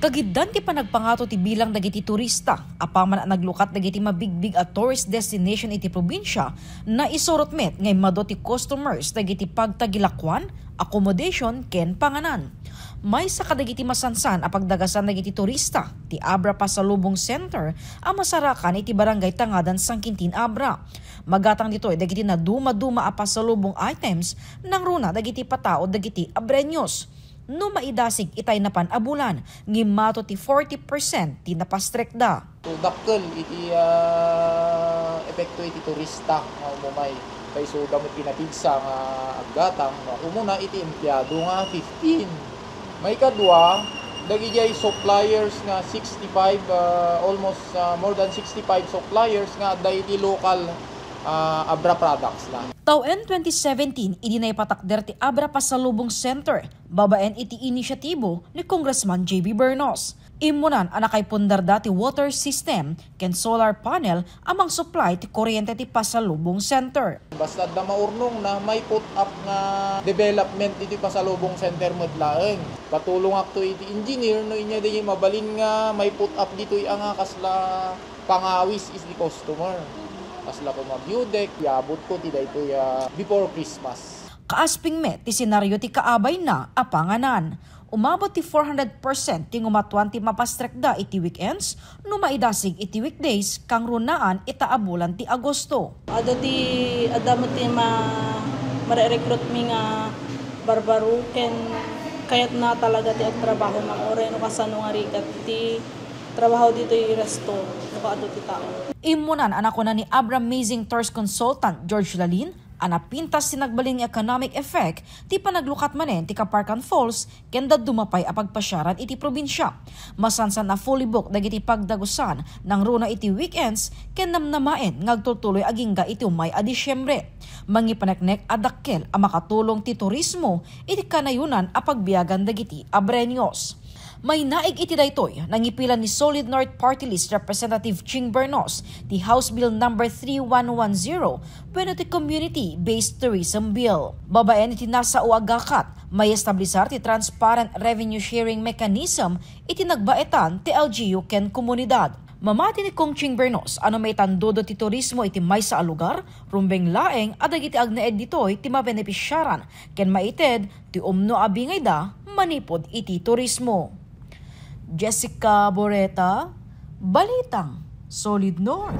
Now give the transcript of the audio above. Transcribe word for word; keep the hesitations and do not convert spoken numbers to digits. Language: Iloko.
Kagiddan ti panagpangato ti bilang dagiti turista, apaman a naglukat dagiti mabigbig a tourist destination iti probinsia, naisurot met nga immadu ti customers dagiti pagtagilakuan, accommodation ken panganan. Maysa kadagiti masansan a pagdagasan dagiti turista ti Abra Pasalubong Center a masarakan iti Barangay Tangadan, San Quintin, Abra. Magatang ditoy dagiti naduma-duma a pasalubong items nangruna dagiti pataod dagiti Abreños. No maidasig itay napan a bulan, ngimmato ti forty percent ti napastrekda. So, dakkel iti, ah, epekto iti turista nga umumay. Kay so, damo ti napigsa nga aggatang, no? Umuna iti empleyado nga fifteen. Maikadua, dagidiay suppliers nga sixty-five, ah, almost, ah, more than sixty-five suppliers nga adda iti local, ah, Abra products na. Tawen twenty seventeen, idi naipatakder ti Abra Pasalubong Center, babaen iti inisyatibo ni Congressman J B Bernos. Immunan a nakaipundarda ti water system ken solar panel a mangsupply ti kuryente ti Pasalubong Center. Basta adda maurnongna, may put up nga development ditoy Pasalubong Center met laeng. Patulongakto iti engineer no inya di mabalin nga may put up ditoy a nga kasla pangawis iti customer. Kasla koma view deck, iabotko ti daytoy a before Christmas. Kaasping met ti senaryo ti kaabayna a panganan. Umabot ti four hundred percent ti ngumatuan ti mapastrekda iti weekends no maidasig iti weekdays kangrunaan ita a bulan ti Agosto. Adu ti, adda met ti ma-, mare-recruitmi nga barbaro ken kayatna talaga ti agtrabaho, ma'am, uray no kasano nga rigat ti trabaho ditoy resto no kaadu ti tao. Immunan a nakuna ni Abra Amazing Tours Consultant George Lalin a napintas ti nagbalin nga economic effect ti panaglukat manen ti Kaparkan Falls ken dadduma pay a pagpasiaran iti probinsia. Masansan a fully booked dagiti pagdagusan nangruna iti weekends ken namnamaen nga agtultuloy agingga iti umay a Disyembre. Mangipaneknek a dakkel a makatulong ti turismo iti kanayonan a pagbiagan dagiti Abreños. Mainaig iti daytoy, nangipilan ni Solid North Party List Representative Ching Bernos ti House Bill number three one one zero wenno ti Community-Based Tourism Bill. Babaen iti nasao a gakat, maiestablisar ti transparent revenue sharing mechanism iti nagbaetan ti L G U ken komunidad. Mamati ni Kong Ching Bernos a no maitandudo ti turismo iti maysa a lugar, rumbeng laeng a dagiti agnaed ditoy ti mabenepisiaran ken maited ti umno a bingayda manipud iti turismo. Jessica Boreta, Balitang Solid North.